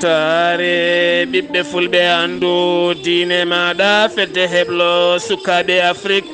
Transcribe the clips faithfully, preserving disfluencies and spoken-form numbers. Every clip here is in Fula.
Taare ɓiɓɓe fulɓe, anndu diine maaɗa, fedde heblo sukaaɓe Afrik.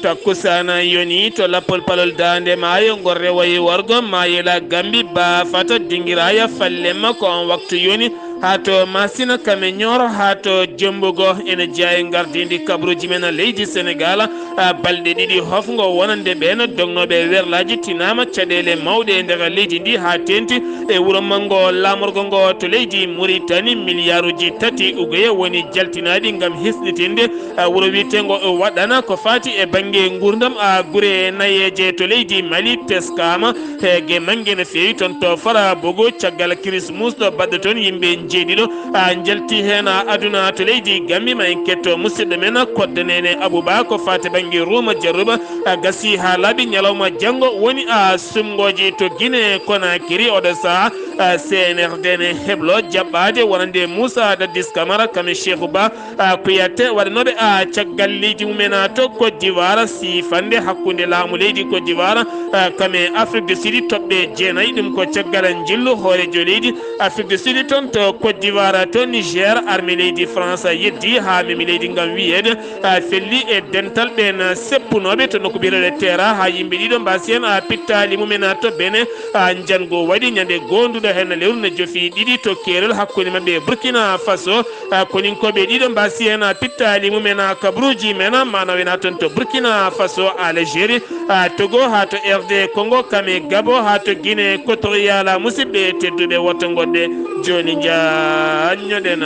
Takkusaana yoni to lappol palol daande maayo, ngol rewoyi wargo maayela Gambi, ba fata dingiraya fallemma ko on waktu yoni. Haa to Masina Kame Ñooro, haa to Jembugo, ene jeyaa e ngardiindi kabaruuji men leydi Senegaal. A, balɗe ɗiɗi hofngo wonande ɓeen dognooɓe werlaaji tinaama caɗeele mawɗe e nder leydi ndi, haa teenti e wuro manngo laamorgo ngo to leydi Muritani. Miliyaaruuji tati ugoye woni jaltinaaɗi ngam hisɗitinde, a, wuro wiyeteengo Waɗana ko faati e bannge nguurndam, a, gure nayeeje to leydi Mali teskaama. He ge mannge no feewi toon to Fara Bogo, caggal kiris muusɗo baɗɗo toon yimɓe njeeɗiɗo, a, njalti heen, a, aduna to leydi Gambi. Ma en ketto musidɗo men Kodde Neene Abuba ko faati bannge Ruuma Jarruba, a, gasi haa laaɓi. Ñalawma janngo woni, a, sumngooji to Gine Konakiri. Oɗo sahaa, a, C N R D ne heblo jaɓɓaade wonande Moussa Dadis Camara, Kame Cheikhou Ba, a, Kouyaté, waɗanooɓe, a, caggal leydi mumen, a, to Côte d'Ivoire, siifande hakkunde laamu leydi Côte d'Ivoire, a, kame Afrique du Sud, toɓɓe jeenayi. Ɗum ko caggal njillu hooreejo leydi Afrique du Sud toon to Côte d'Ivoire, to Niger, armée leydi France yeddi haa memi leydi ngam wiyeede, a, felli e dental ɓeen seppunooɓe to nokku biyeteeɗo Tera, haa yimɓe ɗiɗo mbaasi heen, a, pittaali mumen, a, to Benin, a, njanngo waɗi ñande goonduɗo heen lewru ne jofi ɗiɗi to keerol hakkunde maɓɓe Burkina Faso. A, koninkooɓe ɗiɗo mbaasi heen, a, pittaali mumen, a, kabaruuji men, a, maana wena toon to Burkina Faso, Algérie, a, Togo, haa to R D Congo, kame Gabo, haa to Guinée Équatoriale. A, musidɓe tedduɓe, woto ngoɗɗe jooni, njaanñoɗen.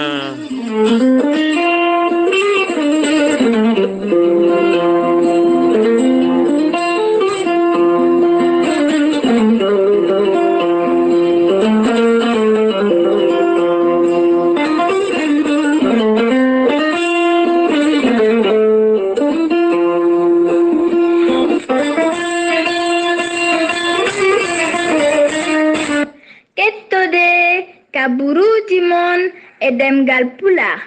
Kettode kabaruuji mon e ɗemngal Pulaar,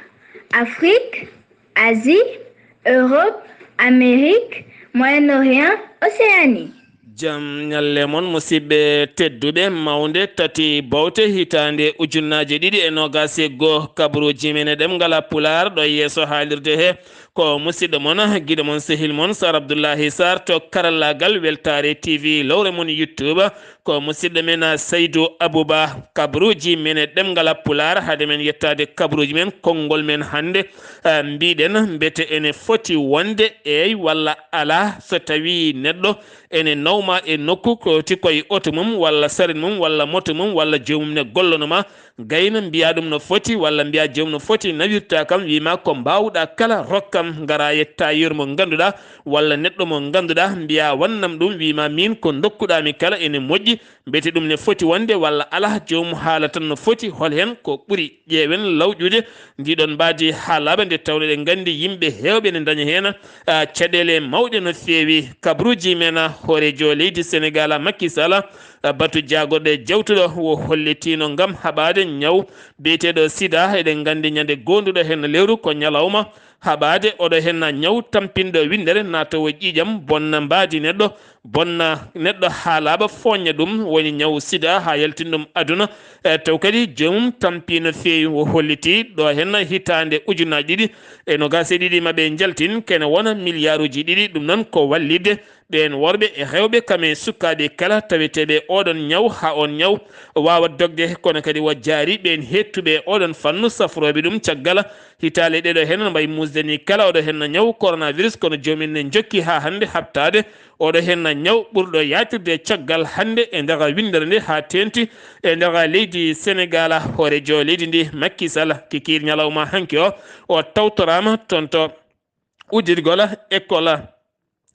Afrik, Asie, Europe, Amérique, Moyen-Orient, Océanie. Jam ñalle mon, musidɓe tedduɓe. Mawnde tati bawte hitaande ujunnaaje ɗiɗi e noogaas e goo, kabaruuji men e ɗemngal Pulaar ɗo yeeso haalirde he. Ko musidɗo mon, giɗo mon, sehil mon, Sar Abdullahi Sar to karallaagal Weltaare T V, lowre mon YouTube. Ko musidɗo men, a, Saydu Abuba. Kabaruuji men e ɗemngal Pulaar, hade men yettaade kabaruuji men, konngol men hannde, a, mbiɗen mbete ene foti wonde eey walla alaa so tawii neɗɗo ene nawma e nokku, ko ti koye oto mum walla saret mum walla moto mum walla joomum ne gollono ma, gayna mbiya ɗum no foti walla mbiya joom no foti, nawirta kam, wima ko mbawɗa kala rokkam, ngara yetta yeru mo ngannduɗa walla neɗɗo mo ngannduɗa, mbiya wannam ɗum, wima min ko dokkuɗami kala ene moƴƴi, mbete ɗum ne foti wonde walla alah, joom haala tan no foti, hol hen ko ɓuri, ƴeewen lawƴude ndiɗon mbaadi haalaaba, nde tawno ɗe nganndi yimɓe heewɓe ne ndaña heen, a, caɗeele mawɗe no feewi. Kabaruuji men, a, hooreejo leydi Senegaal, a, Macky Sall, a, batu jaagorɗe jawtuɗo wo hollitiino ngam haɓaade ñaw biyeteeɗo sida. Eɗen nganndi ñande goonduɗo heen lewru ko ñalawma haɓaade oɗo heen ñaw tampinɗo winndere naatowo ƴiiƴam, bonna mbaadi neɗɗo, bonna neɗɗo haalaaba, fooña ɗum, woni ñaw sida haa yaltin ɗum aduna. E, taw kadi joomum tampi no feewi, o holliti ɗo heen hitaande ujunaaji ɗiɗi e noogaas e ɗiɗi maɓe njaltin, kene wona miliyaaruuji ɗiɗi. Ɗum noon ko wallitde ɓeen worɓe e rewɓe, kam e sukaaɓe kala taweteeɓe oɗon ñaw, haa on ñaw waawa dogde. Kono kadi o jaari ɓeen heettuɓe oɗon fannu, safrooɓe ɗum caggal hitaale ɗeɗo heen, no mbayi muusde ni kala oɗo heen ñaw coronavirus, kono joom en ne njokki haa hannde haɓtaade oɗo heen ñaw ɓurɗo yaatirde caggal hannde e nder winndere nde haa teenti e nder leydi Senegaal. Hooreejo leydi ndi, Macky Sall, kikiir ñalawma hanki o, o tawtoraama toon to uddirgol école,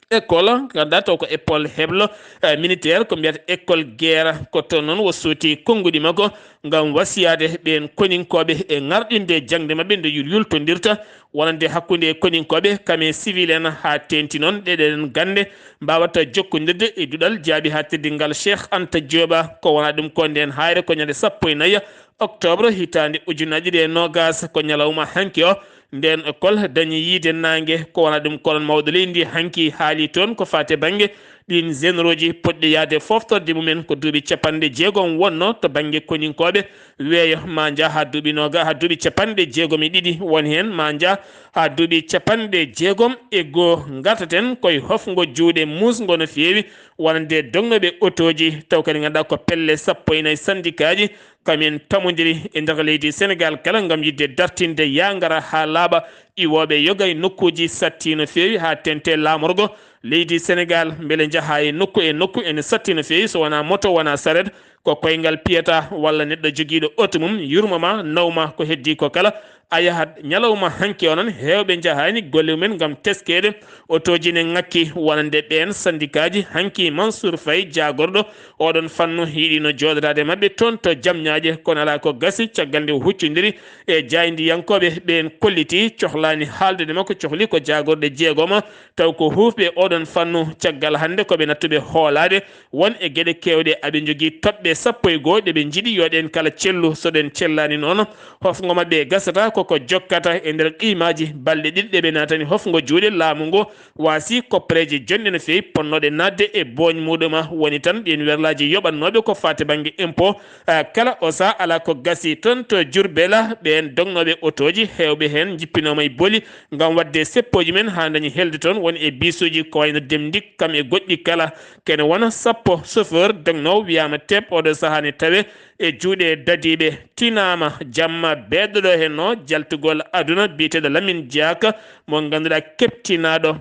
école, ngannduɗaa taw ko école heblo, eh, militaire, ko mbiyata école guerre. Ko toon noon o sooti konnguɗi makko ngam wasiyaade ɓeen koninkooɓe e ŋarɗinde jaŋde maɓɓe nde yul-, yultondirta wonande hakkunde koninkooɓe, kam e civil en, haa teenti noon ɗeɗen gannde mbaawata jokkondirde e duɗal jaabi haa teddingal Cheikh Anta Diop. Ko wona ɗum ko ndeen haayre ko ñande sappo e nayi octobre hitaande ujunaaji ɗiɗi e noogaas, ko ñalawma hanki o, ndeen école dañi yiyde naange. Ko wona ɗum ko onon mawɗo leydi ndi hanki haali toon ko faati e bannge Ɗiin généraux ji poɗɗi yahde foftorde mumen ko duuɓi capanɗe jeegom wonno to bannge koninkooɓe, weeyo ma njaha haa duuɓi nooga, haa duuɓi capanɗe jeegom e ɗiɗi, won heen ma njaha haa duuɓi capanɗe jeegom e goo. Ngartaten koye hofngo juuɗe muusngo no feewi, wonande dognooɓe otooji, taw kadi ngannduɗaa ko pelle sappo e nayi sandikaaji, kamen tamondiri e nder leydi Senegaal kala ngam yiɗde dartinde yaa ngara haa laaɓa iwooɓe yoga e nokkuuji satti no feewi haa tente laamorgo leydi Senegaal, mbele njaha e nokku e nokku ene satti no feewi, so wonaa moto, wonaa saret, ko koyngal piyata walla neɗɗo jogiiɗo oto mum yurmo ma, naw ma ko heddii ko kala, a yahat. Ñalawma hanki o noon, heewɓe njahaani golle mumen ngam teskeede, otooji ne ŋakki, wonande ɓeen sandikaaji. Hanki Mansour Faye, jaagorɗo oɗon fannu, yiɗino jooɗodaade maɓɓe toon to Jamñaaje, kono alaa ko gasi, caggal nde o huccondiri e jaayndiyankooɓe, ɓeen kolliti cohlaani haaldude makko, cohli ko jaagorɗe jeegoma, taw ko huufɓe oɗon fannu. Caggal hannde ko ɓe nattuɓe hoolaade won e geɗe keewɗe, aɓe njogii toɓɓe sappo e goo ɗe ɓe njiɗi yo ɗeen kala cellu, so ɗeen cellaani noon, hofngo maɓɓe gasata koko jokkata e nder qimaaji balɗe ɗiɗi ɗe ɓe naatani hofngo juuɗe laamu ngu. Waasi koppereeje jonɗe no feewi ponnooɗe naatde e booñ muɗuma, woni tan ɗiin werlaaji yoɓannooɓe ko faati bannge impôt. Ah, kala o saha alaa ko gasi toon to Jurbel, ɓeen dognooɓe otooji, heewɓe heen njippinooma e boli ngam waɗde seppooji men haa ndañi helde toon, woni e bisuuji ko wayno Dem Dikk kam e goɗɗi kala. Kene wona sappo chauffeur dognoowo wiyaama teep, oɗo sahaa ne tawee e juuɗe dadiiɓe. Tinaama jamma beeɗɗo ɗo heen o jaltugol aduna biyeteeɗo Lamine Diack, mo ngannduɗaa keptinaaɗo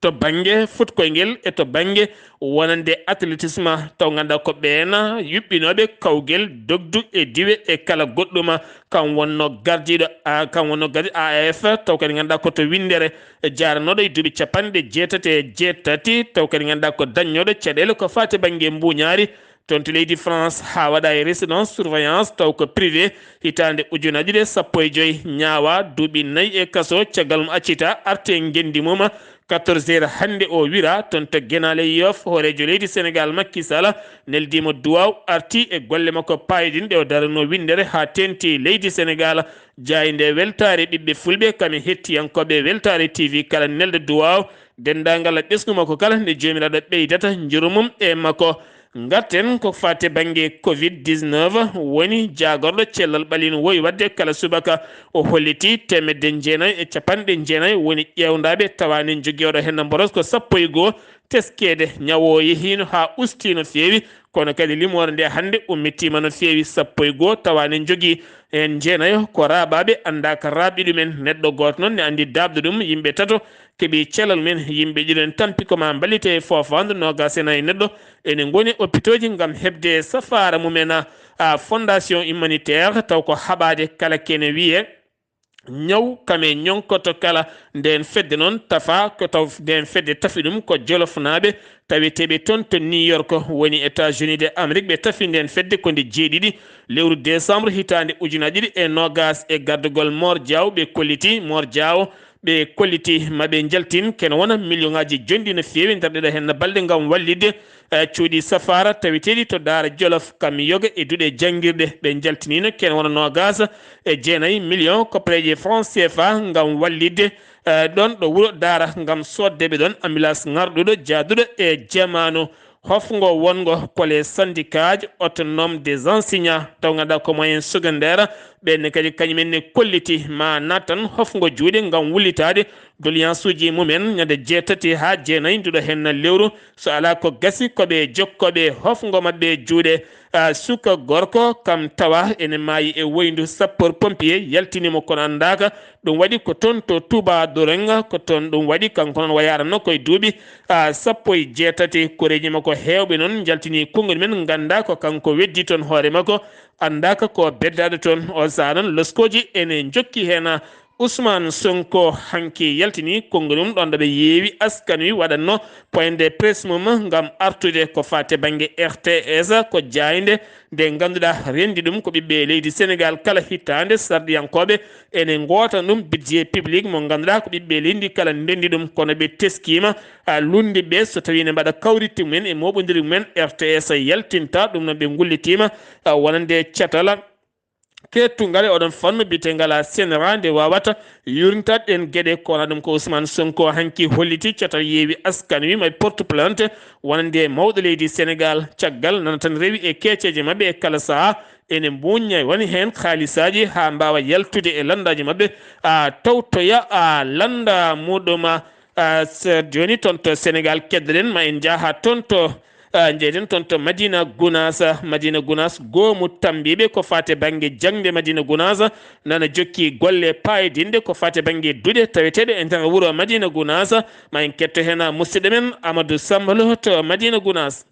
to bannge futkoyngel e to bannge wonande athlétisme, taw ngannduɗaa ko ɓeen yuɓɓinooɓe kawgel dogdu e diwe e kala goɗɗuma. Kam wonno gardiiɗo, a, kam wonno gardiiɗo A A F, taw kadi ngannduɗaa ko to winndere jaaranooɗo e duuɓi capanɗe jeetati e jeetati, taw kadi ngannduɗaa ko dañnooɗo caɗeele ko faati bannge mbuuñaari, toon to leydi France, haa waɗa e résidence surveillance taw ko privé, hitaande ujunaaji ɗiɗi e sappo e joy, ñaawa duuɓi nayi e kaso, caggal mum accita, arte ngenndi mum, quatorze heures hannde o wira toon to Genaale Yoff, hooreejo leydi Senegaal Macky Sall neldiima duwaaw, arti e golle makko paayodinɗe o daranoo winndere haa teeŋti leydi Senegaal. Jaaynde weltaare ɓiɓɓe fulɓe, kam e hettiyankooɓe Weltaare T V kala nelda duwaaw, denndaangal ɓesngu makko kala nde Joomiraaɗo ɓeydata njuru mum e makko. Ngarten ko faati bannge covid dix-neuf, woni jaagorɗo cellal ɓalin wowi waɗde kala subaka. O holliti teemedde jeenayi e capanɗe jeenayi woni ƴeewndaaɓe, tawa ne njogii oɗo heen mboros ko sappo e goo teskeede. Ñawo o yehiino haa ustii no feewi, kono kadi limoore nde hannde ummitiima no feewi, sappo e goo, tawa ne njogii heen jeenayo ko raaɓaaɓe, anndaa ka raaɓi ɗumen. Neɗɗo gooto noon ne anndi daaɓde ɗum, yimɓe tato keɓi cellal mum en, yimɓe ɗiɗo ne tampi ko ma mballite e foofaandu, noogaas e nayi neɗɗo ene ngoni opitooji ngam heɓde safaara mum en. A, fondation humanitaire taw ko haɓaade kala kene wiyee ñaw kam e ñonkoto kala. Ndeen fedde noon tafa ko taw ndeen fedde tafi ɗum ko Jolofnaaɓe taweteeɓe toon to New York, woni États-Unis de Amérique. Ɓe tafi ndeen fedde ko nde jeeɗiɗi lewru décembre hitaande ujunaaji ɗiɗi e noogaas e gardagol Moor Jaaw. Ɓe kolliti Moor Jaaw, ɓe kolliti ma ɓe njaltin kene wona million ŋaaji jonɗi no feewi nder ɗeɗo heen balɗe ngam wallitde, eh, cuuɗi safaara taweteeɗi to Daara Jolof kam yoga e duɗe janngirɗe. Ɓe njaltiniino kene wona noogaas e jeenayi million koppareeje franc C F A ngam wallitde, eh, ɗoon ɗo wuro Daara ngam soodde ɓe ɗoon ambulance ŋarɗuɗo jaaduɗo e jamaanu. Hofngo wonngo ko les syndicats autonomes des enseignants, taw ngannduɗaa ko moyen secondaire, ɓeen ne kadi kañum en ne kolliti ma nattan hofngo juuɗe ngam wullitaade doléance uji mum en ñande jeetati haa jeenayi nduɗo heen lewru. So alaa ko gasi ko ɓe jokkooɓe hofngo maɓɓe juuɗe. Ah, suka gorko kam tawa ene maayi e woyndu, sapeur pompier yaltini mo kono anndaaka. Ɗum waɗi ko toon to Touba Dorenga, ko toon ɗum waɗi. Kanko noon o yaranno koye duuɓi, ah, sappo e jeetati. Koreeji makko heewɓe noon njaltini konngol men, ngannda ko kanko weddi toon hoore makko, anndaaka ko beddaaɗo toon. O saha noon loskooji ene njokki heen. Ousmane Sonko hanki yaltini konngol mum ɗoon ɗo ɓe yeewi askan wi waɗatno point de presse mum ngam artude ko faati bannge R T S, ko jaaynde nde ngannduɗaa renndi ɗum ko ɓiɓɓe leydi Senegaal. Kala hitaande sarɗiyankooɓe ene ngoota ɗum budget public mo ngannduɗaa ko ɓiɓɓe leydi kala ndenndi ɗum, kono ɓe teskiima, a, lunndiɓe so tawii ne mbaɗa kawritti mumen e mooɓondiri mumen, R T S yaltinta ɗum. Noon ɓe ngullitiima, a, wonande catal Keedtungal e oɗon fannu biyeteengal a senera nde waawata yuurnitaade ɗeen geɗe. Kono ɗum ko Ousmane Sonko hanki holliti catal Yewwi Askan Wi ma porte plainte wonande mawɗo leydi Sénégal. Caggal nana tan rewi e keeceeje maɓɓe e kala sahaa ene mbuuñña woni heen haalisaaji haa mbaawa yaltude e lanndaaji maɓɓe, a tawtoya a lannda muɗum. A, s-, jooni toon to Sénégal keddoɗen ma en njaha toon to, a, njeeyden toon to Madina Gunaas. Madina Gunaas goomu tammbiiɓe ko faati e bannge jaŋde Madina Gunaas nana jokki golle paayodinɗe ko faati e bannge duɗe taweteeɗe e nder wuro Madina Gunaas. Ma en ketto heen musidɗo men Amadou Samba Lo to Madina Gunaas.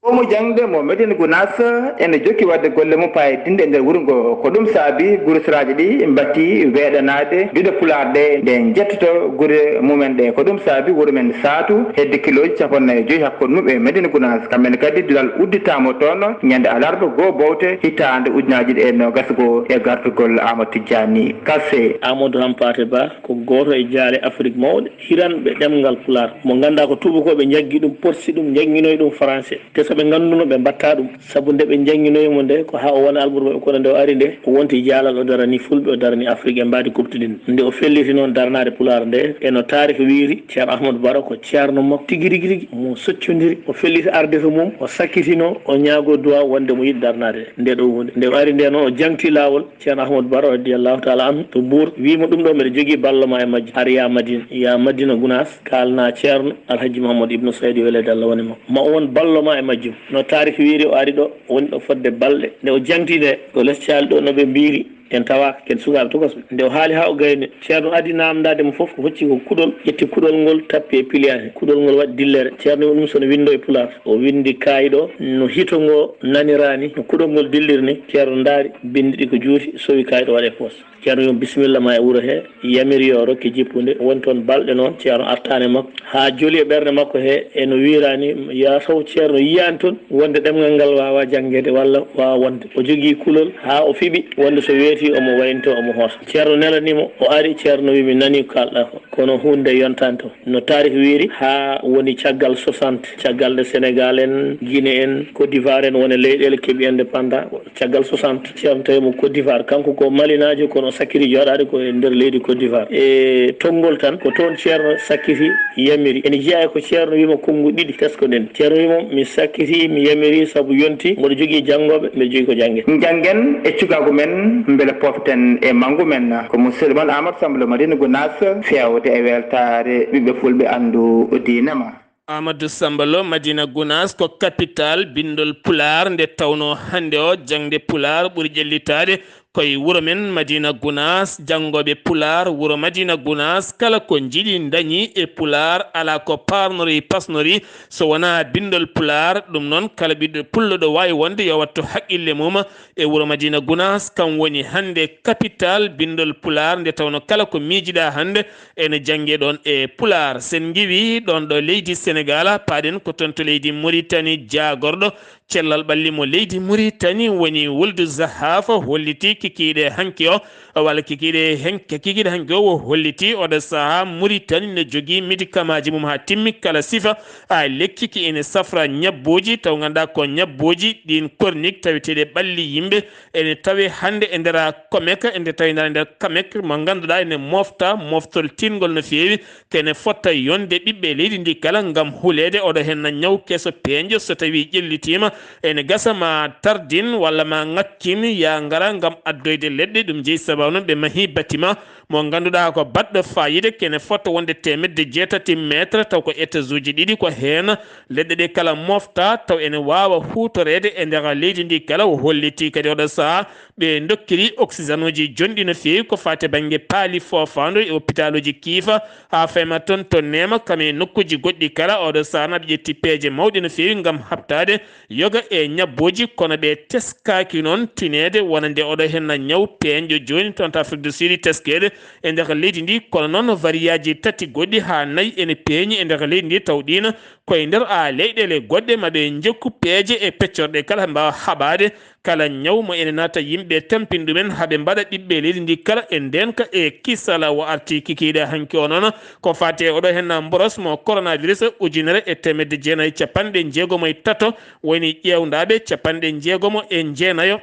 Goomu jaŋde mo Medina Gunaas ene jokki waɗde golle mum paayodinɗe e nder wuro ngo. Ko ɗum saabi gure seraaji ɗi mbaɗti weeɗanaade duɗe Pulaar ɗe nde njettoto gure mumen ɗe. Ko ɗum saabi wuro men Saatu hedde kilooji cappanɗe nayi e joyi hakkunde mum e Medina Gunaas. Kamɓe ne kadi duɗal udditaama toon ñande alarba goo bowte hitaande ujunaaji ɗiɗi e noogas goo e gartugol Amadou Tijjaani Kase. Amadou Hampaate Ba ko gooto e jaale Afrik mawɗe hiranɓe ɗemngal Pulaar, mo ngannduɗaa ko tuubakooɓe njaggi ɗum, porsi ɗum, njannginooyi ɗum Français. Te so ɓe ngannduno, ɓe mbaɗta ɗum. Sabu nde ɓe njannginooyi mo nde, ko haa o wona almuudo maɓɓe, kono nde o ari nde, o wonti jaalal, o darani Fulɓe, o darani Afrik e mbaadi kuptiɗin. Nde o felliti noon daranaade Pulaar nde, e no taarika wiyri, Ceerno Ahmadu Baro ko ceerno makko tigi rigi rigi, mo soccondiri. O felliti arde to mum, o sakkitino, o ñaago duwaaw wonde mo yiɗi daranaade nde ɗo huunde. Nde o ari nde noon, o jaŋti laawol, Ceerno Ahmadu Baro radiyallahu taala anhu to Mbuur, wiyi mo, "Ɗum ɗo mbeɗa jogii ballo ma e majjum. Ar yaa Madina, yaa Madina Gunaas, kaalna Ceerno Alhaji Muhammadu Ibnu Saydu, weleede Allah woni makko. Ma o won ballo ma e majjum." No taariki wiyri, o ari ɗo, o woni ɗo fodde balɗe. Nde o jaŋti nde, ko les caali ɗo no ɓe mbiyri, en tawaaka, ken sukaaɓe tokosɓe. Nde o haali haa o gayni, Ceerno adii naamndaade mo fof, o hocci ko kuɗol, ƴetti kuɗol ngol, tappi e piliyaane. Kuɗol ngol waɗi dillere. Ceerno wiyi ɗum so no winndoo e Pulaar. O winndi kaayiɗo no hito ngo naniraani, no kuɗol ngol dilliri ni. Ceerno ndaari, binndi ɗi ko juuti, sowi kaayiɗo waɗi e poos. Ceerno wiyi mo, "Bisimilla ma e wuro he." Yamiri yo o rokke jippude. O woni toon balɗe noon, Ceerno artaani e makko. Haa joli e ɓernde makko he, e no wiiraani, yaa taw Ceerno yiyaani toon wonde ɗemngal ngal waawaa janngeede walla waawaa wonde. O jogii kulol haa o fiɓi wonde so weetii omo waynto, omo hoosa. Ceerno nelanii mo, o ari, Ceerno wiyi, "Mi nanii ko kaalɗaa ko. Kono huunde yontaani toon." No taariki wiyri, haa woni caggal soixante, caggal nde Senegaal en, Gine en, Côte d'Ivoire en, woni leyɗeele keɓi indépendant, caggal soixante, Ceerno tawi mo Côte d'Ivoire. Kanko ko Malinaajo, kono o sakkiti jooɗaade ko e nder leydi Côte d'Ivoire. E tonngol tan, ko toon Ceerno sakkiti yamiri. Ene jeyaa e ko Ceerno wiyi mo, "Konngu ɗiɗi, tesko-ɗen." Ceerno wiyi mo, "Mi sakkiti, mi yamiri, sabu yonti, mboɗo jogii janngooɓe, mbeɗa jogii ko jannge." Njanngen e cukaagu men, mbele poften e manngu men. Ko musidɗo mon Amadou Samba Lo Madina Gunaas, feewde e weltaare ɓiɓɓe Fulɓe, anndu diine ma. Amadou Samba Lo Madina Gunaas ko capital binndol Pulaar, nde tawnoo hannde o jaŋde Pulaar ɓuri ƴellitaade ko e wuro men Madina Gunaas. Janngooɓe Pulaar wuro Madina Gunaas, kala ko njiɗi ndañi e Pulaar, alaa ko paarnori pasnori so wonaa binndol Pulaar. Ɗum noon, kala ɓiɗɗo pullo ɗo waawi wonde yo wattu haqqille mum e wuro Madina Gunaas, kam woni hannde capital binndol Pulaar, nde tawnoo kala ko miijiɗaa hannde ene janngee ɗoon e Pulaar. Sen ngiwii ɗoon ɗo leydi Senegaal, paaɗen ko toon to leydi Muritani, jaagorɗo cellal ɓalli mo leydi Muritani woni Wuldu Zahaafa, hollitii kikiiɗe hanki o, walla kikiiɗe hen-, kikiiɗe hanki o, o hollitii oɗo sahaa Muritani ne jogii medikamaaji mum haa timmi kala sifa, a lekki ki ene safra ñabbuuji, taw ngannduɗaa ko ñabbuuji ɗiin kornik taweteeɗe ɓalli yimɓe, ene tawe hannde e nder COMEC, ene tawe e nder COMEC mo ngannduɗaa ene mofta moftol tiiɗngol no feewi, kene fota yonde ɓiɓɓe leydi ndi kala ngam huleede oɗo henna ñaw keso peeñjo so tawi ƴellitiima, ene gasa ma tardin walla ma ŋakkin ya ngara ngam addoyde leɗɗe. Ɗum jeyi sababu noon ɓe mahi bâtiment mo ngannduɗaa ko baɗɗo fayida, kene fota wonde teemedde jeetati mètre, taw ko étage uji ɗiɗi, ko heen leɗɗe ɗe kala mofta, taw ene waawa huutoreede e nder leydi ndi kala. O holliti kadi oɗo sahaa ɓe ndokkiri oxygène uji jonɗi no feewi ko faati bannge paali foofaandu e hôpital uji kiifa, haa fayma toon to Neema, kam e nokkuuji goɗɗi kala. Oɗo sahaa na ɓe ƴetti peeje mawɗe no feewi ngam haɓtaade yoga e ñabbuuji, kono ɓe teskaaki noon tineede wonande oɗo henna ñaw peeñɗo jooni toon to Afrique du Sud teskeede e nder leydi ndi, kono noon variyaji tati goɗɗi haa nayi ene peeñi e nder leydi ndi, taw ɗiin ko e nder a leyɗeele goɗɗe ma ɓe njokku peeje e peccorɗe kala mbaawa haɓaade kala ñaw mo ene naata yimɓe tampin ɗumen haa ɓe mbaɗa ɓiɓɓe leydi ndi kala e ndeenka e kisala. O arti kikiiɗe hanki o noon ko faati e oɗo henna mboros mo coronavirus ujunere e teemedde jeenayi capanɗe jeegomo e tato, woni ƴeewndaaɓe capanɗe jeegomo e jeenayo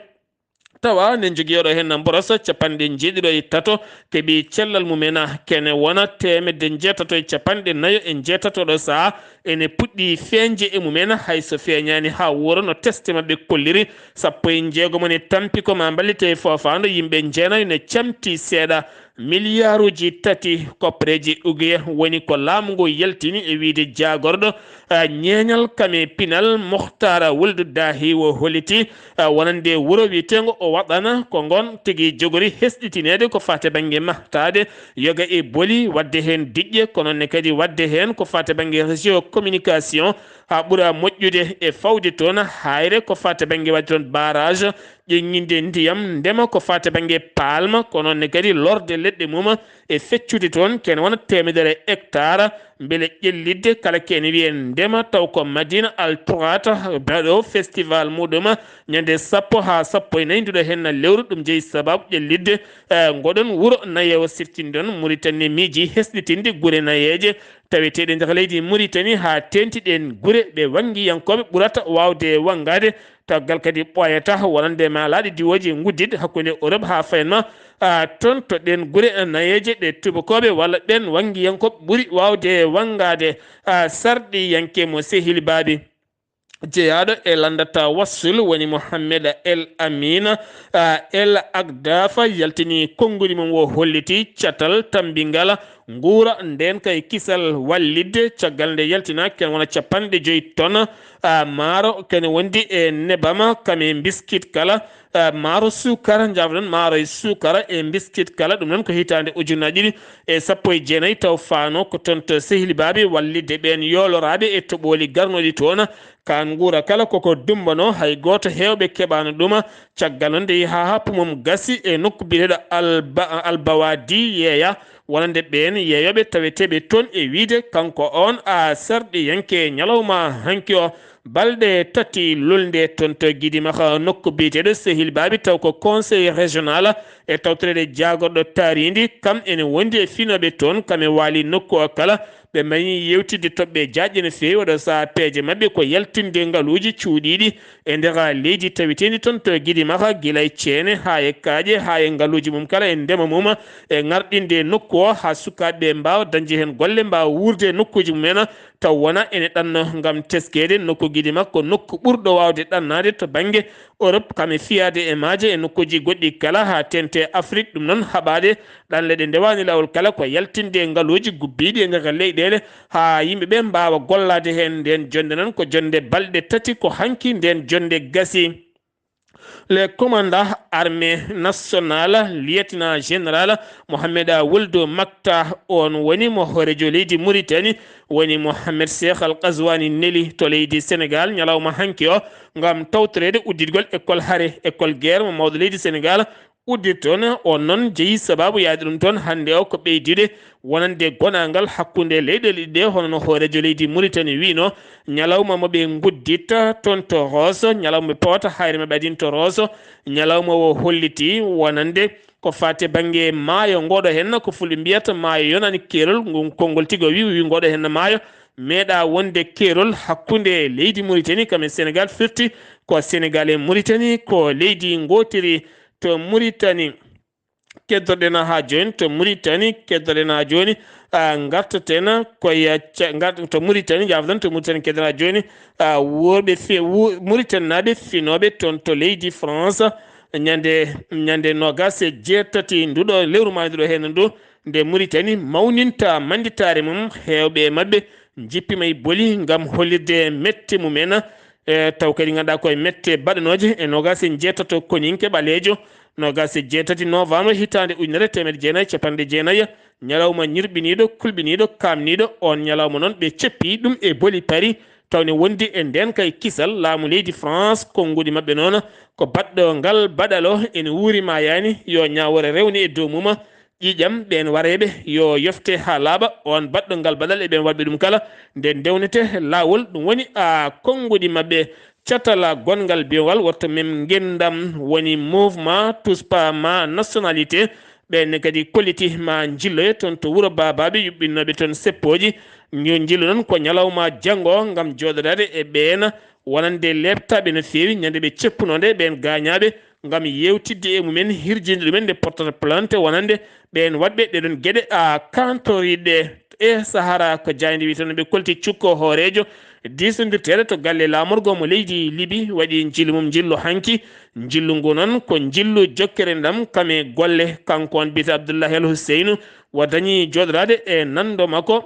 tawa ne njogii oɗo heen mboros capanɗe njeeɗiɗo e tato keɓii cellal mum en, kene wona teemedde njeetato e capanɗe nayo e njeetato ɗo sahaa ene puɗɗii feeñde e mum en, hay so feeñaani haa wuuro no teste maɓɓe kolliri. Sappo e njeegom ne tampi ko maa mballite e foofaandu, yimɓe njeenayo ne camti seeɗa. Miliyaaruuji tati koppareeji uguye woni ko laamu ngu yaltini e wiyde jaagorɗo, ah, ñeeñal kame pinal Muhtaar Wuldu Daahi o holliti, ah, wonande wuro wiyeteengo o waɗana ko ngon tigi jogori hesɗitineede ko faati bannge mahtaade yoga e boli, waɗde heen diƴƴe, ko noon ne kadi waɗde heen ko faati bannge réseau communication, haa ɓura moƴƴude e fawde toon haayre ko faati bannge waɗde toon barrage, ƴeŋŋinde ndiyam, ndema ko faati bannge palma, ko noon ne kadi lorde leɗɗe mum e feccude toon, kene wona teemedere hectare, mbele ƴellitde kala kene wiyee ndema, taw ko Madina Al Turat baɗo festival muɗum ñande sappo haa sappo e nayi nduɗo heen lewru. Ɗum jeyi sababu ƴellitde, eh, ngoɗon wuro nayeewo siftinɗon. Muritani miiji hesɗitinde gure nayeeje taweteeɗe nder leydi Muritani haa teeŋti ɗeen gure ɓe wanngiyankooɓe ɓurata waawde wanngaade. Tagal kadi ɓooyata wonande ma laaɗe diwooji nguddit hakkunde Europe haa fayan ma, ah, toon to ɗeen gure nayeeje ɗe tubakooɓe walla ɓeen wanngiyankooɓe ɓuri waawde wanngaade, ah, sarɗiyanke mo sehil baabi. Jeyaaɗo e lanndata Wassul woni Mohammed El Amin, ah, El Agdafa yaltini konngudi mum o holliti catal tammbingal nguura ndeen kay kisal wallitde caggal nde yaltinaaki ken wona capanɗe joyi ton, ah, maaro kene wondi e nebam kam e mbiskit kala, ah, maaro suukara, njaafɗon maaro e suukara e mbiskit kala. Ɗum noon ko hitaande ujunnaaji ɗiɗi e sappo e jeenayi taw faano ko toon to sehli baabi wallitde ɓeen yooloraaɓe e toɓooli garnooɗi toon. Kaan nguura kala koko dummbano, hay gooto heewɓe keɓaano ɗum. Caggal noon nde yehi haa happu mum gasi e nokku biyeteeɗo Alba-, Albawadi yeeya, wonande ɓeen yeeyooɓe taweteeɓe toon e wiyde kanko oon a sarɗiyanke ñalawma hanki o. Balɗe tati lolnde toon to Gidimaxa nokku biyeteeɗo Sehil Baabi taw ko conseil régional e tawtoreede jaagorɗo taariindi, kam ene wondi e finooɓe toon, kam e waali nokku o kala. Ɓe mbaɗi yewtidde toɓɓe jaajɗe no feewi, oɗo sahaa peeje maɓɓe ko yaltinde ngaluuji cuuɗiiɗi e nder leydi taweteendi toon to Gidimaxa, gila e ceene haa e kaaƴe, haa e ngaluuji mum kala e ndema mum, e ŋarɗinde nokku o haa sukaaɓe ɓe mbaawa dañde heen golle, mbaawa wuurde e nokkuuji mum en, taw wona ene ɗanno ngam teskeede. Nokku Gidimaxa ko nokku ɓurɗo waawde ɗannaade to bannge Europe, kam e fiyaade e maaje e nokkuuji goɗɗi kala haa teeŋti Afrik. Ɗum noon haɓaade ɗanle ɗe ndewaani laawol kala ko yaltinde ngaluuji gubbiiɗi e nder leyɗeele haa yimɓe ɓe mbaawa gollaade heen. Ndeen jonnde noon ko jonnde balɗe tati, ko hanki ndeen jonnde gasi. Le commandant armée nationale, lieutenant général Mohamed Wuldu Makta, oon woni mo hooreejo leydi Mauritanie, woni Mohamed Cheikh Al Ghazouani neli to leydi Sénégal ñalawma hanki o ngam tawtoreede udditgol école hare, école guerre mo mawɗo leydi Sénégal udditi toon. On noon jeyi sababu yahde ɗum toon hannde o ko ɓeydude wonande gonaangal hakkunde leyɗeele ɗiɗi ɗe, hono no hooreejo leydi Mauritanie wiynoo. Ñalawma mo ɓe ngudditta toon to Rosso, ñalawma ɓe pawata hayre maɓɓe adin to Rosso, ñalawma o holliti wonande ko faati bannge maayo ngoɗo heen, ko fulɓe mbiyata maayo yonaani keerol, ngun konngol tigi o wi, wi ngoɗo heen maayo meeɗa wonde keerol hakkunde leydi Mauritanie kam e Sénégal, firti ko Sénégal e Mauritanie ko leydi ngootiri. To Mauritanie keddoɗen haa jooni, to Mauritanie keddoɗen haa jooni, ah, ngartaten koye ca-, ngar-, to Mauritanie, njaafo-ɗen, to Mauritanie keddoɗen haa jooni, ah, wuurɓe fi-, wu-, Mauritanie naaɓe finooɓe toon to leydi France, ñande, ñande noogas e jeetati nduɗo lewru maayo nduɗo heen ndu, nde Mauritanie mawninta mannditaare mum, heewɓe e maɓɓe njippiima e boli ngam hollirde mette mum en, e taw kadi ngannduɗaa koye mette baɗanooje e noogas e jeetato koñinke ɓaleejo, noogas e jeetati novembre hitaande ujunere teemedde jeenayi e capanɗe jeenayi, ñalawma ñirɓiniiɗo, kulɓiniiɗo, kaamniiɗo. Oon ñalawma noon ɓe ceppi ɗum e boli Paris, taw ne wondi e ndeen kay kisal laamu leydi France, konnguɗi maɓɓe noon ko baɗɗo ngal baɗalo ene wuuri maayaani, yo ñaawore rewne e dow mum. Ƴiiƴam ɓeen wareeɓe yo yofte haa laaɓa, oon baɗɗo ngal baɗal e ɓeen waɗɓe ɗum kala, nde ndewnete laawol, ɗum woni a konnguɗi maɓɓe. Catal gonngal biyogal woto mem ngenndam woni mouvement Tous pas ma nationalité. Ɓeen ne kadi kolliti ma njilloye toon to wuro Baabaaɓe yuɓɓinnooɓe toon seppooji. Yo njillu noon ko ñalawma janngo ngam jooɗodaade e ɓeen wonande leeptaaɓe no feewi ñande ɓe ceppunoo nde ɓeen gaañaaɓe. ngam yewtidde e mumen, hirjinde ɗumen nde portata plainte wonande ɓeen waɗɓe ɗeɗon geɗe a kantoriɗe e Sahara. Ko jaaynde wi tan ɓe kolti cukko hooreejo diisondirteeɗo to galle laamorgo mo leydi Libi waɗi njillu mum njillu hanki. Njillu ngu noon ko njillu jokkere ndam kame golle. Kanko on biyetee Abdullahi Al Huseynu wa dañi jooɗoraade e nanndo makko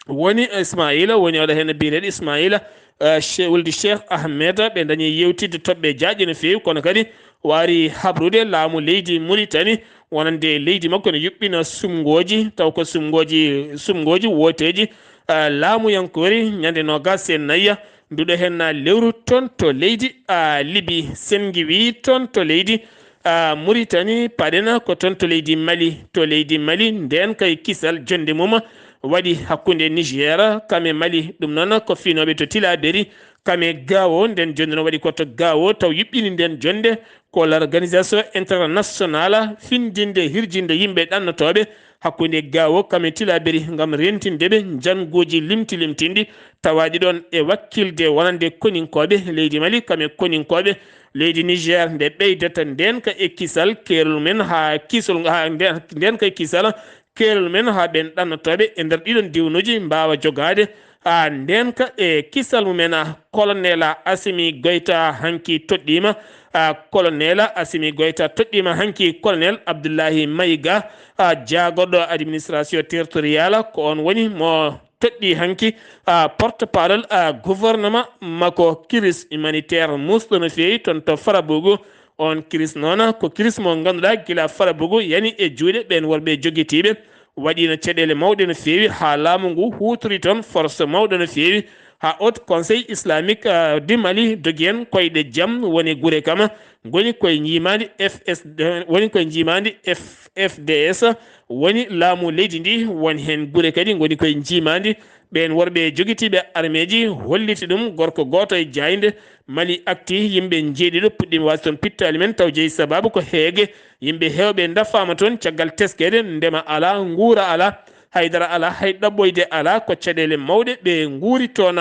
woni Ismaila, woni oɗo heen biyeteeɗo Ismaila, eh, Che-, wuldi Cheikh Ahmed. Ɓe dañi yewtidde toɓɓe jaaƴe no feewi, kono kadi waari habrude laamu leydi Muritani wonande leydi makko ne yuɓɓina sumngooji, taw ko sumngooji, sumngooji wooteeji, eh, laamuyankoori ñande noogaas e nayi nduɗo heen na lewru toon to leydi, ah, Libi. Senngi wi toon to leydi, ah, Muritani, paɗen ko toon to leydi Mali. To leydi Mali, ndeen kay kisal jonnde mum waɗi hakkunde Niger kame Mali. Ɗum noon ko fiinooɓe to Tilaberi kame Gao. Ndeen jonnde no waɗi ko to Gao, taw yuɓɓini ndeen jonnde ko l'organisation internationale findinde hirjinde yimɓe ɗannotooɓe hakkunde Gao kame Tilaberi ngam rentinde ɓe njannguuji limti limtinɗi tawaaɗi ɗoon e wakkilde wonande koninkooɓe leydi Mali kame koninkooɓe leydi Niger. Nde ɓeydata ndeenka e kisal keerol men haa kisol, haa ndeen, ndeenka e kisal keerol men haa ɓeen ɗannotooɓe e nder ɗiɗon diwnuuji mbaawa jogaade haa ndeenka e kisal mumen. A, Colonel Assimi Goïta hanki toɗɗiima, a, Colonel Assimi Goïta toɗɗiima hanki Colonel Abdullahi Maïga, a, jaagorɗo administration territoriale, ko oon woni mo toɗɗii hanki, a, porte-parole, a, gouvernement makko. Kiris humanitaire muusɗo no feewi toon to Farabougou. Oon kiris noon ko kiris mo ngannduɗaa gila Farabougou yani e juuɗe ɓeen worɓe jogitiiɓe. Waɗiino caɗeele mawɗe no feewi haa laamu ngu huutori toon force mawɗo no feewi. Haa Haut Conseil Islamique, ah, du Mali dogi heen koyɗe jam woni gure kama ngoni koye njiimaandi F S D, woni koye njiimaandi F-, F D S, woni laamu leydi ndi, woni heen gure kadi ngoni koye njiimaandi. Ɓeen worɓe jogitiiɓe armeeji holliti ɗum gorko gooto e jaaynde Mali Actu, yimɓe njeeɗiɗo puɗɗiima waasde toon pittaali men, taw jeyi sabaabu ko heege. Yimɓe heewɓe ndafaama toon caggal teskeede, ndema alaa, nguura alaa, haydara alaa, hay ɗaɓɓoyde alaa, ko caɗeele mawɗe ɓe nguuri toon.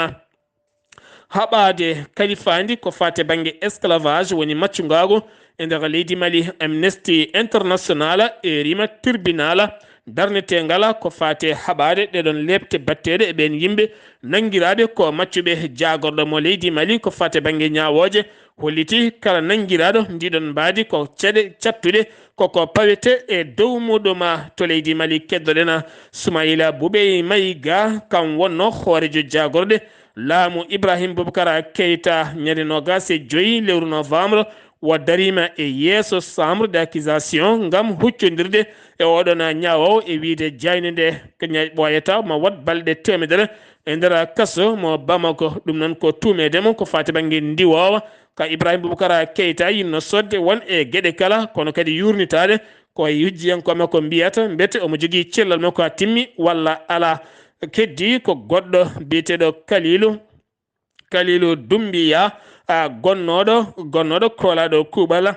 Haɓaade kalifaandi ko faati bannge esclavage woni maccungaagu e nder leydi Mali. Amnesty International e rima tribunal darneteengal ko faati haɓaade ɗeɗon leepte batteeɗe e ɓeen yimɓe nanngiraaɓe ko maccuɓe. Jaagorɗo mo leydi Mali ko faati bannge ñaawooje holliti kala nanngiraaɗo ndiɗon mbaadi ko ceɗe cattuɗe koko pawete e dow muɗum. To leydi Mali keddoɗen Sumayila Bubey Mayiga, kam wonno hooreejo jaagorɗe laamu Ibrahim Boubacar Keita. Ñande noogaas e joy lewru novembre, o dariima e yeeso chambre d'accusation ngam huccondirde e oɗon ñaawoowo e wiyde jaaynde nde ko ña-, ɓooyata ma waɗ balɗe teemedere e nder kaso mo Bamako. Ɗum noon ko tuumeede mo ko faati bannge ndiwoowa ka Ibrahim Boubacar Keita yinno sodde won e geɗe kala, kono kadi yuurnitaade ko e hujjiyankooɓe makko mbiyata, mbete omo jogii cellal makko haa timmi walla alaa. Keddi ko goɗɗo biyeteeɗo Kalilu, Kalilu Dumbiya, a, gonnooɗo, gonnooɗo koolaaɗo kuuɓal.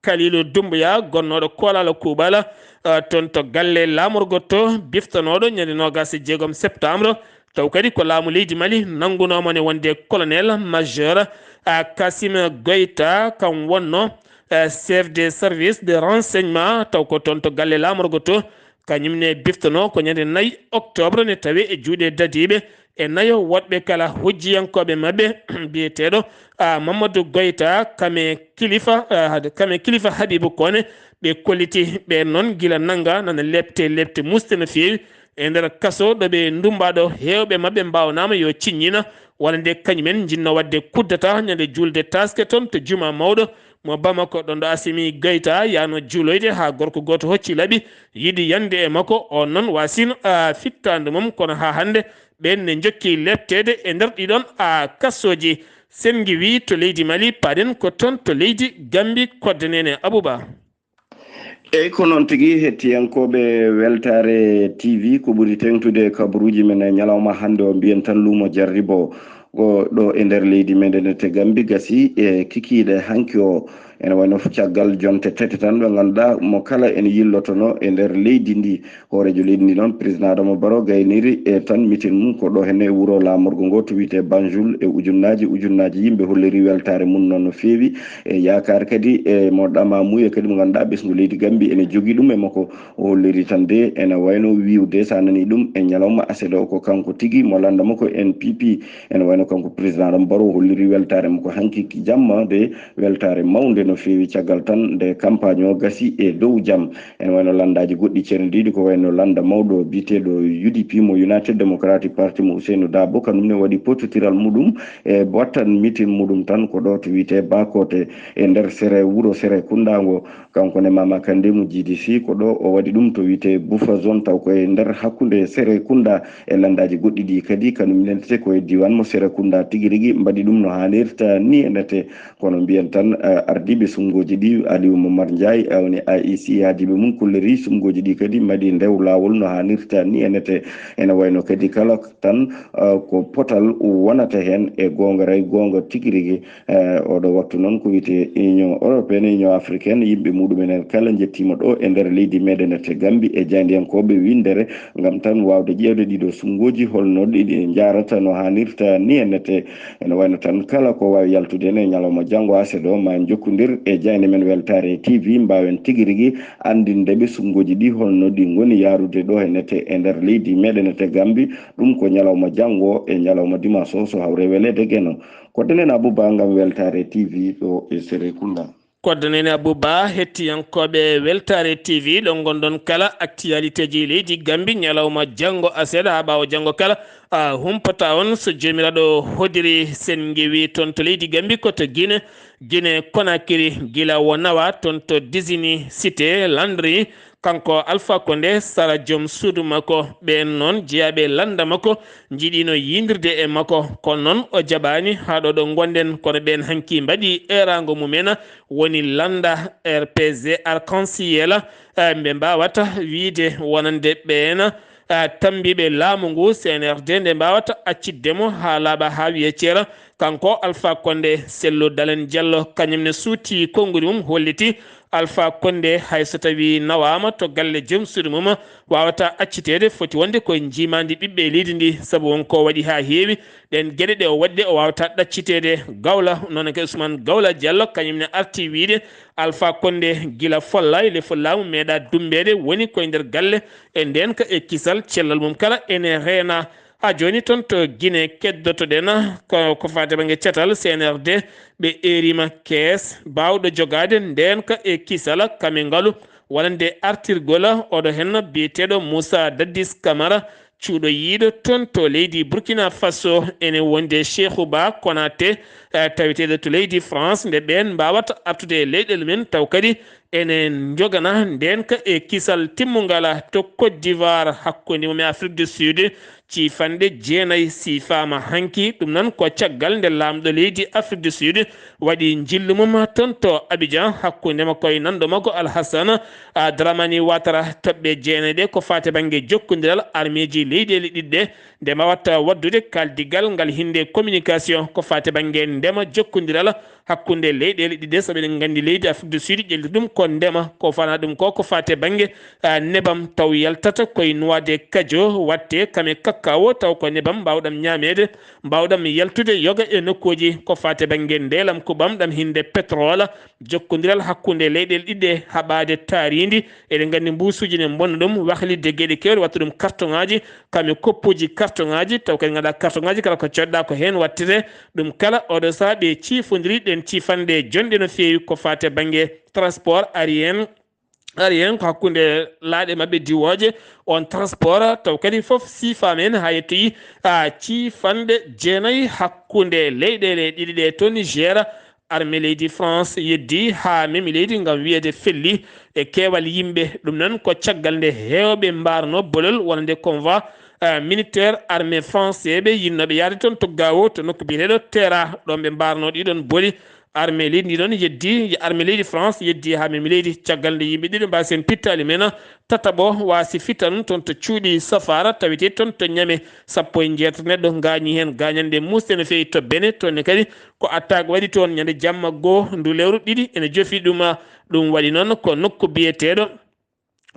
Kalilu Dumbiya, gonnooɗo koolaaɗo kuuɓal, a, toon to galle laamorgo to, biftanooɗo ñande noogaas e jeegom septembre. Taw kadi ko laamu leydi Mali nanngunoo mo ne wonde colonel majeur, a, Kassim Goïta, kam wonno, a, chef de service de renseignement, taw ko toon to galle laamorgo to, kañum ne biftanoo ko ñande nayi octobre ne tawi e juuɗe dadiiɓe e nayo woɗɓe kala hujjiyankooɓe maɓɓe biyeteeɗo, a, Mamadou Goïta, kame kilifa, a, kame kilifa Habibou Koné, ɓe kolliti ɓe noon gila nannga nana lepte, lepte muusɗe no feewi e nder kaso ɗo ɓe ndumbaaɗo heewɓe maɓɓe mbaawnaama yo ciññina walla nde kañumen njinno waɗde kuddata ñande juulde taaske toon to juma mawɗo mo Bamako, ɗon ɗo Assimi Goïta yaano juuloyde haa gorko gooto hocci laɓi yiɗi yande e makko. On noon waasino, a, fittaandu mum, kono haa hannde ɓeen ne njokki lepteede e nder ɗiɗon, a, kasooji. Senngi wi to leydi Mali, paɗen ko toon to leydi Gambi, kodde nene Abouba. Eyi, ko noon tigi, hettiyankooɓe Weltaare T V, ko ɓuri teeŋtude kabaruuji men e ñalawma hannde o, mbiyen tan luumo jarribo. Ko ɗo e nder leydi meɗen to Gambi gasi e kikiiɗe hanki o, Ene wayno caggal jonte tete tan, ɓe ngannduɗaa mo kala ene yillotono e nder leydi ndi. Hooreejo leydi ndi noon, président Adama Barrow, gayniri e tan mitin mum ko ɗo henne e wuro laamorgo ngo to wiyetee Banjul, e ujunnaaji ujunnaaji yimɓe holliri weltaare mum noon no feewi. E yaakaar kadi e mo ɗama muuya kadi mo ngannduɗaa ɓesngu leydi Gambie ene jogii ɗum e makko. O holliri tan de ene wayno wiwde, so a nanii ɗum, e ñalawma aset o ko kanko tigi mo lannda makko N P P. Ene wayno kanko président Adama Barrow holliri weltaare makko hanki jamma de, weltaare mawnde no feewi caggal tan nde campagne o gasi e dow jam. Ene wayno lanndaaji goɗɗi ceerniiɗi ko wayno lannda mawɗo biyeteeɗo U D P mo United Democratic Party mo Ousseynou Dabo, kanum ne waɗi pottiral muɗum e wattan mitin muɗum tan ko ɗo to wiyetee Bakote e nder Sere, wuro Serekunda ngo. Kanko ne Mama Kandé mo G D C, ko ɗo o waɗi ɗum to wiyetee Buffa Zone, taw ko e nder hakkunde Serekunda e lanndaaji goɗɗi ɗi kadi, kanum nentete ko e diiwaan mo Serekunda tigi rigi mbaɗi ɗum no haanirta ni e nete. Kono mbiyen tan, eh, ardiiɓe suɓngooji ɗi, Aliou Momar Ndiaye, eh, woni I E C, e ardiiɓe mum kulleri suɓngooji ɗi kadi mbaɗi ndew laawol no haanirta ni e nete. Ene wayno kadi kala tan, eh, ko potal wonata heen e goonga, ray goonga tigi rigi. Eh, oɗo wattu noon ko wiyetee Union Européenne, Union Africaine, yimɓe muɗum enen kala njettiima ɗo e nder leydi meɗen e to Gambie e jaayndiyankooɓe winndere ngam tan waawde ƴeewde ɗiɗo suɓngooji holno ɗi, ɗi njaarata no haanirta ni e nete. Ene wayno tan kala ko waawi yaltude heen e ñalawma janngo aset o ma jokkondir e jaaynde men Weltaare T V, mbaawen tigi rigi anndinde ɓe suɓngooji ɗi holno ɗi ngoni yaarude ɗo e nete e nder leydi meɗen e to Gambie. Ɗum ko ñalawma janngo e ñalawma dimanche o so hawre weleede Geno. Koddanen Abouba ngam Weltaare T V ɗo e Serekunda. Koddanen Abouba, hettiyankooɓe Weltaare T V ɗo ngonɗon kala, actualité ji leydi Gambie ñalawma janngo aset haa ɓaawo janngo kala, a humpata on so Joomiraaɗo hodiri sen ngewi toon to leydi Gambie ko to Guinée, Guinée Conakry, gila o nawa toon to Dizini Cité Landry, kanko Alpha Condé sara joom suudu makko. Ɓeen noon jeyaaɓe lannda makko njiɗino yiidirde e makko, kono noon o jaɓaani haa ɗo ɗo ngonɗen. Kono ɓeen hanki mbaɗi eeraango mumen, woni lannda R P G Arc-en-Ciel, eh, ɓe mbaawata wiyde wonande ɓeen, eh, tammbiiɓe laamu ngu C N R D nde mbaawata accitde mo haa laaɓa haa wiya ceera. Kanko Alpha Condé, Sellu Dalen Diallo, kañum ne suuti konngudi mum, holliti Alpha Condé, hay so tawii nawaama to galle joom suudu mum, waawataa acciteede, foti wonde ko e njiimaandi ɓiɓɓe leydi ndi, sabu won ko waɗi haa heewi. Ɗeen geɗe ɗe o waɗi ɗe, o waawataa ɗacciteede. Gawla, noon ko Ousmane Gawla Diallo, kañum ne arti wiyde Alpha Condé gila follaay, le follaamu meeɗaa dummbeede, woni ko e nder galle, e ndeen ka e kisal, cellal mum kala ene reena. Haa jooni toon to Guinée keddoto-ɗen ko, ko faati bannge catal C N R D, ɓe eeriima kees baawɗo jogaade ndeenka e kisal kame ngalu, wonande artirgol oɗo heen biyeteeɗo Moussa Dadis Camara, cuuɗo yiiɗo toon to leydi Burkina Faso, ene wonde Cheikhou Ba Konaté, eh, taweteeɗo to leydi France, nde ɓeen mbaawata artude e leyɗeele men, taw kadi ene njogana ndeenka e kisal timmungal to Côte d'Ivoire, hakkunde mum e Afrique du Sud, ciifanɗe jeenayi siifaama hanki. Ɗum noon ko caggal nde laamɗo leydi Afrique du Sud waɗi njillu mum toon to Abidjan, hakkunde makko e nanɗo makko Alhassane, a, Dramani Ouattara. Toɓɓe jeenayi ɗe ko faati bannge jokkondiral armeeji leyɗeele ɗiɗi ɗe, nde mbawata waɗdude kaldigal ngal hinnde communication ko faati bannge ndema, jokkondiral hakkunde leyɗeele ɗiɗi ɗe, sabu eɗen nganndi leydi Afrique du Sud ƴelliti ɗum ko ndema, ko fana ɗum ko, ko faati bannge, a, nebam, taw yaltata koye nuwaade kajo, watte kame kakkawo, taw ko nebam mbaawɗam ñaameede, mbaawɗam yaltude yoga e nokkuuji, ko faati bannge ndeelam kuɓam ɗam hinnde pétrole, jokkondiral hakkunde leyɗeele ɗiɗi ɗe, haɓaade taariindi. Eɗen nganndi mbuusuuji ne mbonna ɗum, wahlitde geɗe keewɗe, watta ɗum kartoŋaaji, kame koppuuji kartoŋaaji, taw kadi ngannduɗaa kartoŋaaji kala ko coɗɗaa ko heen wattete. Ɗum kala oɗo sahaa ɓe ciifondiri ɗeen ciifanɗe jonɗe no feewi ko faati e bannge transport aérien, aérien ko hakkunde laaɗe maɓɓe diwooje, on transport taw kadi fof siifaama heen haa yettoyi, a, ciifanɗe jeenayi hakkunde leyɗeele ɗiɗi ɗe. To Niger, armée leydi France yeddi haa memi leydi ngam wiyeede felli e keewal yimɓe. Ɗum noon ko caggal nde heewɓe mbaarno bolol wonande convoi, eh, militaire armée français ɓe yinnooɓe yahde toon to Gao, to nokku biyeteeɗo Tera, ɗoon ɓe mbaarno ɗiɗon boli. Armée leydi ndi noon yeddi, armée leydi France yeddi haa memi leydi. Caggal nde yimɓe ɗiɗo mbaasi heen pittaali mum en, tataɓo waasi fittaandu toon to cuuɗi Safaara, tawetee toon to Ñame. Sappo e jeetati neɗɗo ngaañii heen, gaañanɗe muusɗe no feewi to Bene. Toon ne kadi ko attaque waɗi toon ñande jamma goo ndu lewru ɗiɗi ene jofi ɗum. Ɗum waɗi noon ko nokku biyeteeɗo,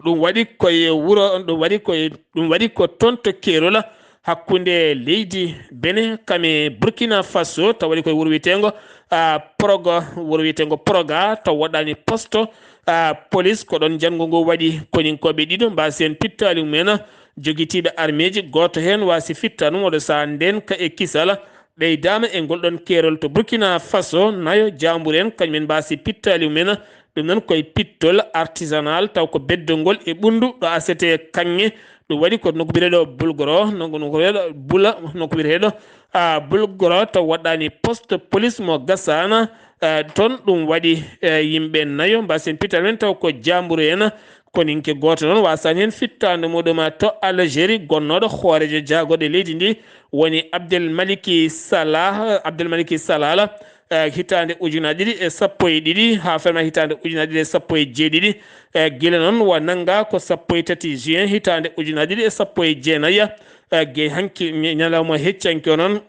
ɗum waɗi koye wuro, ɗum waɗi koye, ɗum waɗi ko toon to keerol hakkunde leydi Bene kam e Burkina Faso, taw waɗi koye wuro wiyeteengo, a, Proga, wuro wiyeteengo Proga, taw woɗɗaani poste, a, police. Ko ɗoon njanngu ngu waɗi, koninkooɓe ɗiɗo mbaasi heen pittaali mum en, jogitiiɓe armeeji, gooto heen waasi fittaandu, oɗo sahaa ndeen ka e kisal. Ɓeydaama e ngol ɗoon keerol to Burkina Faso, nayo jaambur en, kañum en mbaasi pittaali mum en. Ɗum noon koye pittol artisanal, taw ko beddongol e ɓunndu ɗo asetee kaŋŋe. Ɗum waɗi ko nokku biyeteeɗo Bulgoro, nokku, nokku biyeteeɗo Bula, nokku biyeteeɗo, a, Bulgoro, taw woɗɗaani poste police mo Gassana. A, toon ɗum waɗi, e, yimɓe nayo mbaasi heen pittaali mum en, taw ko jaambur en. Koninke gooto noon waasaani heen fittaandu muɗum to Algérie, gonnooɗo hooreejo jaagorɗe leydi ndi, woni Abdel Maliki Salah, Abdel Maliki Salala, eh, hitaande ujunaaji ɗiɗi e sappo e ɗiɗi haa fema hitaande ujunaaji ɗiɗi e sappo e jeeɗiɗi. Eh, gila noon wa nannga ko sappo e tati juin hitaande ujunaaji ɗiɗi e sappo e jeenayi. Eh, ge hanki ñ-, ñalawma heccanke o noon,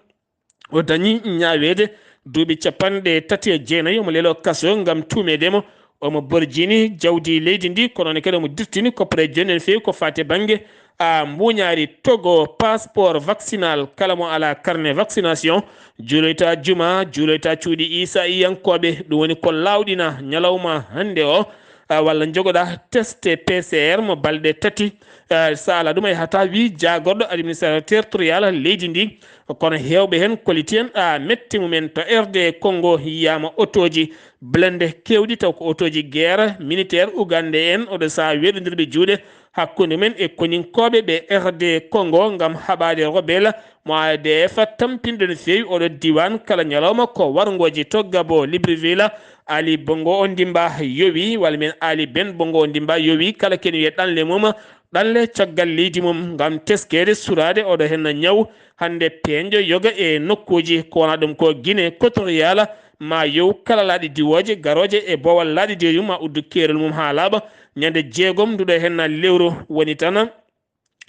o dañi ñaaweede duuɓi capanɗe tati e jeenayi. Omo leeloo kaso ngam tuumeede mo. Omo borjini jawdi leydi ndi, kono ne kadi omo dirtini koppere jooni en feewi ko faati e bannge, a, mbuuñaari togo, passeport vaccinal. Kala mo alaa carnet vaccination, juuloyta juma, juuloyta cuuɗi Iisa iyankooɓe. Ɗum woni ko laawɗina ñalawma hannde o, a, walla njogoɗa test P C R mo balɗe tati. A, so alaa ɗum a yahataa, wi jaagorɗo administrateur territorial leydi ndi. Kono heewɓe heen kolliti en, a, mette mumen. To R D Congo yiyaama otooji blende keewɗi, taw ko otooji guerre militaire ugande en, oɗo sahaa weeɗondirɓe juuɗe hakkunde mumen e koninkooɓe ɓe R D Congo ngam haɓaade rebelle mo A D F tampinɗo no feewi oɗo diiwaan. Kala ñalawma ko warngooji to Gabo, Libreville, Ali Bongo Ondimba yowi, walla mbiyen Ali Ben Bongo Ondimba yowi kala kene wiyee ɗanle mum, ɗanle caggal leydi mum ngam teskeede suraade oɗo heen ñaw hannde peeñɗo yoga e nokkuuji. Ko wonaa ɗum ko Guinée équatoriale, ma yow kala laaɗe diwooje garooje e boowal laaɗe diwooje mum, ma uddu keerol mum haa laaɓa. Ñande jeegom nduɗo heen lewru woni tan,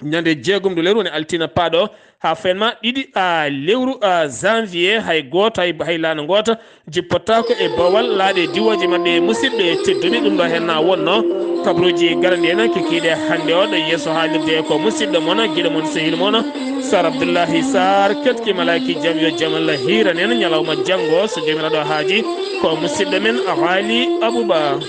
ñande jeegom ndu lewru woni altine paaɗo, haa fenma ɗiɗi, a, lewru, a, janvier, hay gooto, hay, hay laana ngoota jippotaako e boowal laaɗe diwooje maɓɓe. Musidɓe tedduɓe, ɗum ɗo heen na wonno kabruuji garaniiɗi en kikiiɗe hannde o. Ɗo yeeso haalirde ko musidɗo mon, giɗo mon, sehil mon, Sar Abdullahi Sar, ketki malaaki jam yo jam Allah hiiran en ñalawma janngo, so Joomiraaɗo haaji, ko musidɗo men Haali Abuba.